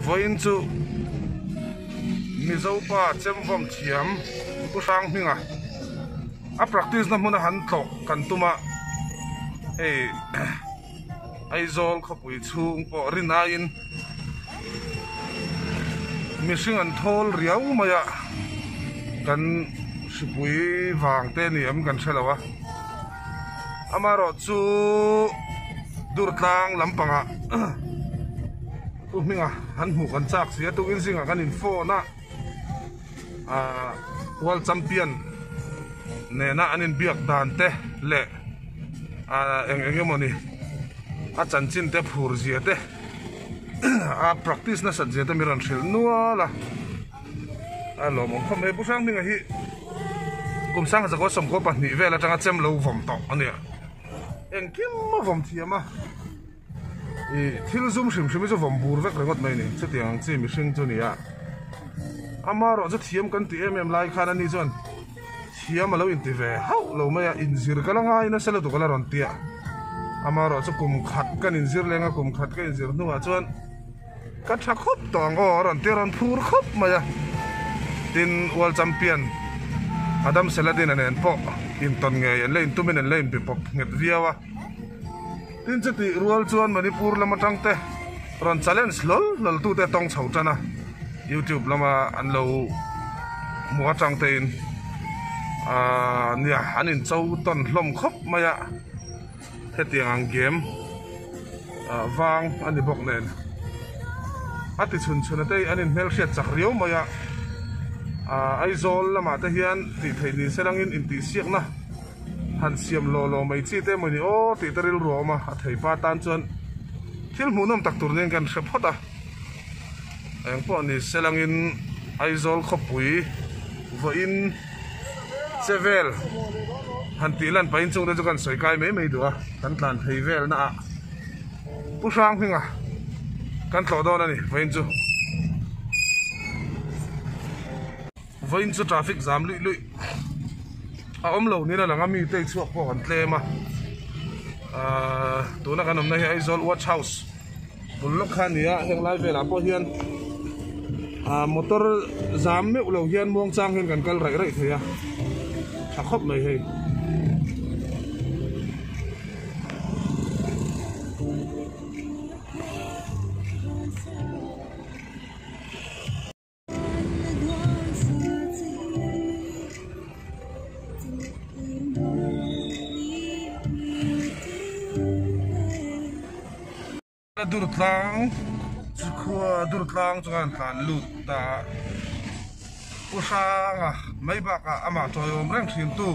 Vawiin chu Mizo pa chemvawm thiam Pu Hrang hminga a practice na hmuna han tlawh kan tum a, hei Aizawl khawpui chhung pawh rin aiin mihring an thawl riau mai a, kan hripui vang te ni em kan hre lo a, amaherawh chu Durtlang lampangah. Pu Hminga han hmuh kan chak si a, tukin zingah kan in phone a, ah world champion nena an inbiak dan te leh ah eng eng emawni a chanchin te phur zia te a practice nasat zia te mi rawn hrilh nual a, a lawmawm khawp mai. Pu Hrang Hminga hi kum sangha zakua 72 vel atanga chem lo vawm tawh a nia, engkim a vawm thiam a. Ih thil zum hrim hrim hi chu vawm bur vek ringawt mai a ni chutiang ang chi mihring chu a ni a amaherawh chu thiam kan tih em em lai khan ani chuan thiam a lo inti ve hauh lo mai a inzir ka la ngai nasa lutuk a la rawn ti a amaherawh chu kum khat kan inzir leng a kum khat ka inzir hnuah chuan ka tha khawp tawh ang aw a rawn ti a rawn phur khawp mai a tin world champion Adam Saladin a nen pawh intawn ngei an la intumin an la inbe pawp nghet viau a. Tin chutih rual chuan Manipur lam atang te rawn challenge hlawl hlawl tute tawng chho tan a, YouTube lama an lo hmu atang te in aaa nia an in cho tawn hlawm khawp mai a, hetiang ang game ah vang a ni bawk nen a ti chhun chhun a te an in hmelhriat chak riau mai a, aaa Aizawl lamah te hian tih theih ni se langin intihsiakna. Han siam law law mai chi te emawni aw tih te rilru a awm a, a thei pa tan chuan thil hmuhnawm tak tur nen kan hre phawt a, eng pawh ni se langin Aizawl khawpui vawiin che vel han tih lan pahin chung te chu kan sawi kai mai mai duh a, kan tlan phei vel na ah Pu Hrang hminga kan tlawh dawn a ni vawiin chu. Vawiin chu traffic zam luih luih a awm lo niin a lang a mi te chhuak pawh kan tlem a ahh tuna kan awmna hi Aizawl watch house bul lawk kha a ni a heng lai velah pawh hian ahh motor zam meuh lo hian muang chang hian kan kal raih raih thei a tha khawp mai hei. Durtlang chu khua Durtlang chu khan tlan lut ta Pu Hranga mai bakah amah tawiawm reng thin tu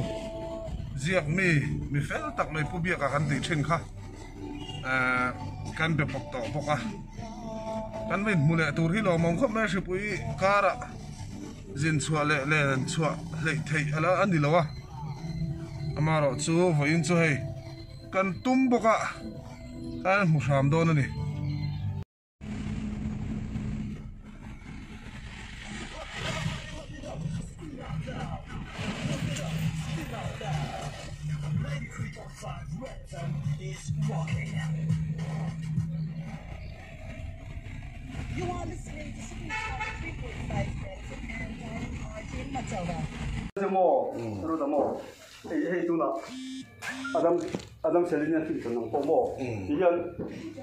ziak mi mi fel tak mai Pu Biaka kan tih thin kha ehh kan be pawp tawh bawk a. Kan va inhmu leh tur hi lawmawm khawp mai a hripui karah zin chhuah leh len chhuah hleih theih a la a ni lo a, amaherawh chu vawiin chu hei kan tum bawk a kan hmu hram dawn a ni. Adam Selina thil chan ang pawh maw ti hian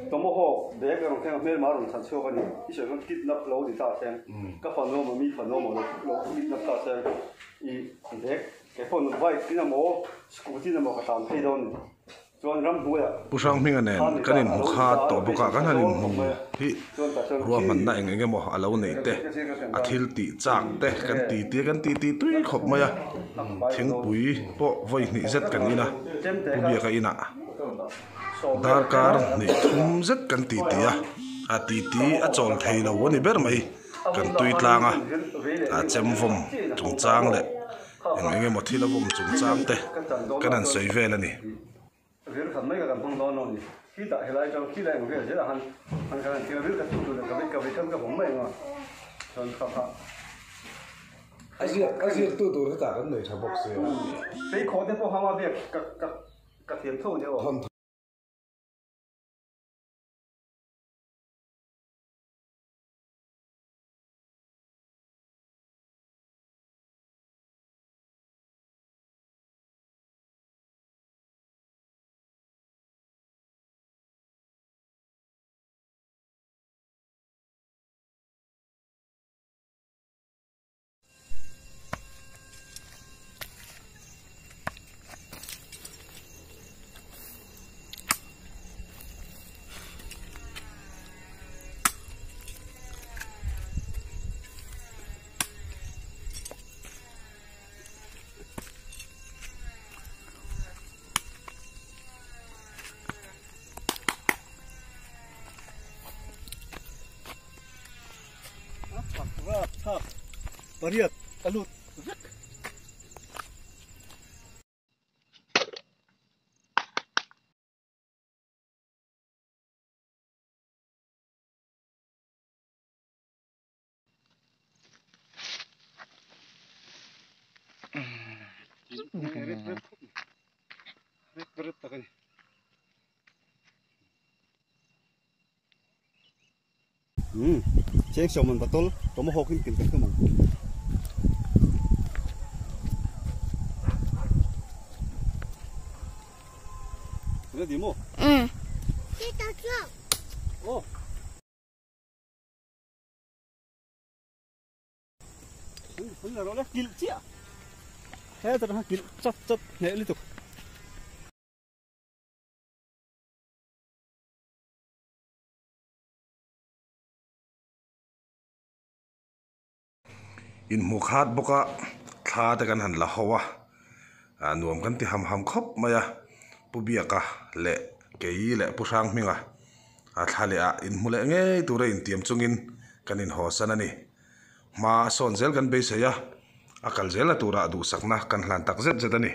Tomohawk bag a rawn thleng a hmelma a rawn chhan chhuak a ni i sawi khan kidnap lo ni ta se ka fanu a mi fanu a maw lo kidnap ta se i bag kei pawh bike in emaw scooty in emaw ka tlan phei dawn a ni. Pu Hrang Hminga nen kan inhmu kha tawh bawk a, kan han inhmu hi ruahmanna eng eng emaw a lo neih te, a thil tih chak te kan ti ti a, kan ti ti tui khawp mai a, thingpui pawh vawi hnih zet kan in a, Pu Biaka inah darkar hnih thum zet kan ti ti a, a ti ti a chawl thei lo a ni ber mai, kan tui tlang a, a chemvawm chungchang leh. Eng eng emaw thil a vawm chungchang te kan han sawi vel a ni. A ziak a ziaktu tur hetah kan nei tha bawk sia. thlak pariat a lut vek. Cheng sawm an battle tomahawk in kil kan tum ang. Ready maw? Oh. Kilh chiah hetah khan kilh chat chat hneh lutuk. Inhmuh khat bawk a thla te kan han la ho a ah nuam kan ti ham ham khawp mai a Pu Biaka leh kei leh Pu Hrang Hminga a thla leh ah inhmu leh ngei tura intiam chungin kan inhawsan a ni. Hma a sawn zel kan beisei a, a kal zel a turah duhsakna kan hlan tak zet zet a ni.